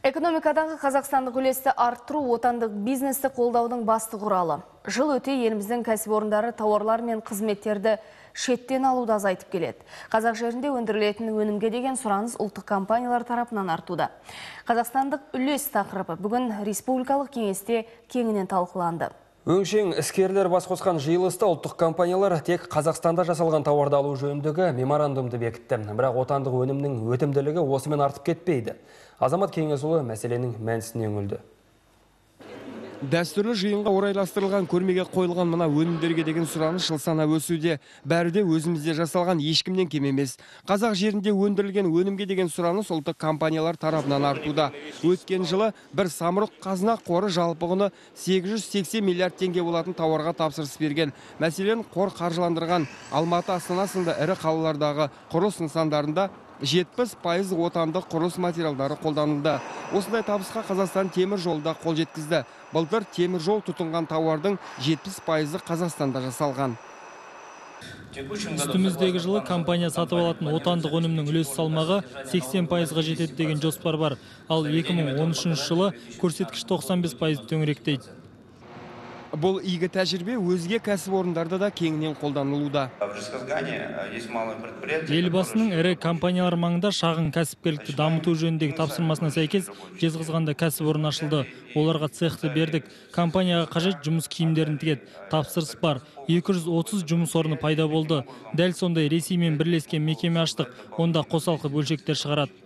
Экономикадағы қазақстандық үлесті арттыру отандық бизнесті қолдаудың басты құралы. Жыл өте еліміздің кәсіпорындары тауарлар мен қызметтерді шеттен алуды азайтып келеді. Қазақ жерінде өндірілетін өнімге деген сұраныс ұлттық компаниялар тарапынан артуда. Қазақстандық үлес тақырыбы бүгін республикалық кеңесте кеңінен талқыланды. Өңшең іскерлер бас қосқан жиылыста ұлттық компаниялар тек Қазақстанда жасалған тауарды алу жөніндегі меморандумды бекітті. Бірақ отандық өнімнің өтімділігі осымен артып кетпейді. Азамат Кеңесұлы мәселенің мәнісіне үңілді. Дәстүрлі жиынға орайластырылған көрмеге қойылған мына өнімдерге деген сұраныс жыл санап өсуде. Бәрі де өзімізде жасалған, ешкімнен кем емес. Қазақ жерінде өндірілген өнімге деген сұраныс ұлттық компаниялар тарапынан артуда. Өткен жылы бір Самұрық Қазына қоры жалпы құны 880 миллиард теңге болатын тауарға тапсырыс берген. Мәселен, қор қаржыландырған Алматы, Астана сынды ірі қалалардағы құрылыс нысандарында 70% отандық құрылыс материалдары қолданылды. Осындай табысқа Қазақстан темір жолы да қол жеткізді. Былтыр темір жол тұтынған тауардың 70% Қазақстанда жасалған. Үстіміздегі жылы компания сатып алатын отандық өнімнің үлес салмағы 80%-ға жетеді деген жоспар бар. Ал 2013 жылы көрсеткіш 95% төңіректейді. Бұл игі тәжірибе өзге кәсіпорындарда да кеңінен қолданылуда. Елбасының ірі компаниялар маңында шағын кәсіпкерлікті дамыту жөніндегі тапсырмасына сәйкес Жезқазғанда кәсіпорын ашылды. Оларға цехты бердік. Компанияға қажет жұмыс киімдерін тігеді. Тапсырыс бар. 230 жұмыс орны пайда болды. Дәл сондай Ресеймен бірлескен мекеме аштық. Онда қосалқы бөлшектер шығарады.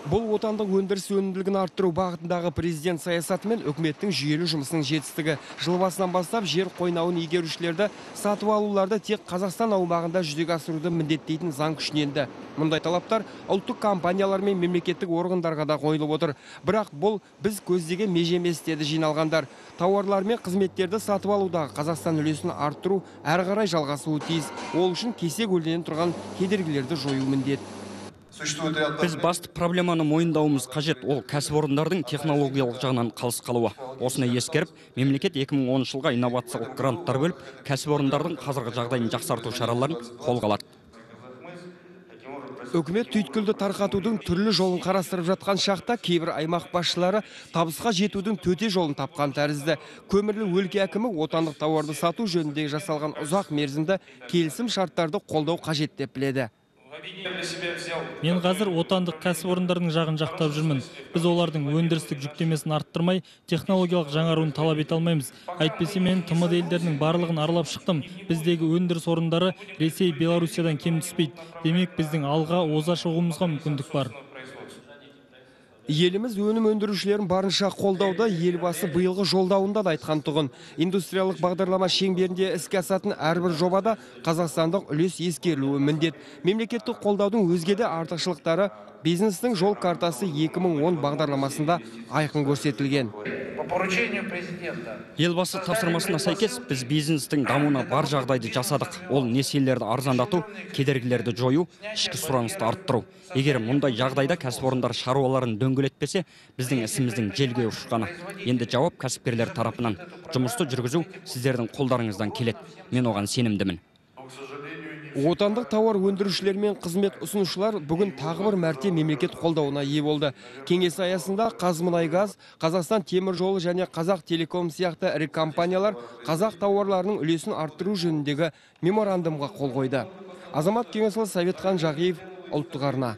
Бұл отандық өндіріс өнімділігін арттыру бағытындағы президент саясаты мен үкіметтің жүйелі жұмысының жетістігі. Жыл басынан бастап жер қойнауын игерушілерді сатып алуларды тек Қазақстан аумағында жүзеге асыруды міндеттейтін заң күшіне енді. Мұндай талаптар ұлттық компаниялар мен мемлекеттік органдарға да қойылып отыр. Бірақ бұл біз көздеген меже емес, деді жиналғандар. Тауарлар мен қызметтерді сатып алудағы Қазақстан үлесін арттыру әрі қарай жалғасуы тиіс. Ол үшін кесе көлденең тұрған кедергілерді жою міндет. Біз басты проблеманы мойындауымыз қажет. Ол кәсіпорындардың технологиялық жағынан қалыс қалуы. Осыны ескеріп, мемлекет 2010 жылға инновациялық гранттар бөліп, кәсіпорындардың қазіргі жағдайын жақсарту шараларын қолға алады. Үкімет түйткілді тарқатудың түрлі жолын қарастырып жатқан шақта кейбір аймақ басшылары табысқа жетудің төте жолын тапқан тәрізді. Көмірлі өлке әкімі отандық тауарды сату жөніндегі жасалған ұзақ мерзімді келісім шарттарды қолдау қажет деп біледі. Мен қазір отандық кәсіпорындардың жағын жақтап жүрмін. Біз олардың өндірістік жүктемесін арттырмай, технологиялық жаңаруын талап ете алмаймыз. Әйтпесе мен ТМД елдерінің барлығын аралап шықтым. Біздегі өндіріс орындары Ресей, Белоруссиядан кем түспейді. Демек, біздің алға оза шығуымызға мүмкіндік бар. Еліміз өнім өндірушілерін барынша қолдауда Елбасы биылғы жолдауында да айтқан тұғын. Индустриялық бағдарлама шеңберінде іске асатын әрбір жобада қазақстандық үлес ескерілуі міндет. Мемлекеттік қолдаудың өзге де артықшылықтары бизнестің жол картасы 2010 бағдарламасында айқын көрсетілген. Елбасы тапсырмасына сәйкес біз бизнестің дамуына бар жағдайды жасадық. Ол несиелерді арзандату, кедергілерді жою, ішкі сұранысты арттыру. Егер мұндай жағдайда кәсіпорындар шаруаларын дөңгелетпесе, біздің ісіміздің желге ұшқаны. Енді жауап кәсіпкерлер тарапынан. Жұмысты жүргізу сіздердің қолдарыңыздан келеді. Мен оған сенімдімін. Отандық тауар өндірушілер мен қызмет ұсынушылар бүгін тағы бір мәрте мемлекет қолдауына ие болды. Кеңес аясында Қазмұнайгаз, Қазақстан темір жолы және Қазақ Телеком сияқты ірі компаниялар қазақ тауарларының үлесін арттыру жөніндегі меморандумға қол қойды. Азамат Кеңесұлы, Советхан Жағиев, Ұлттық арна.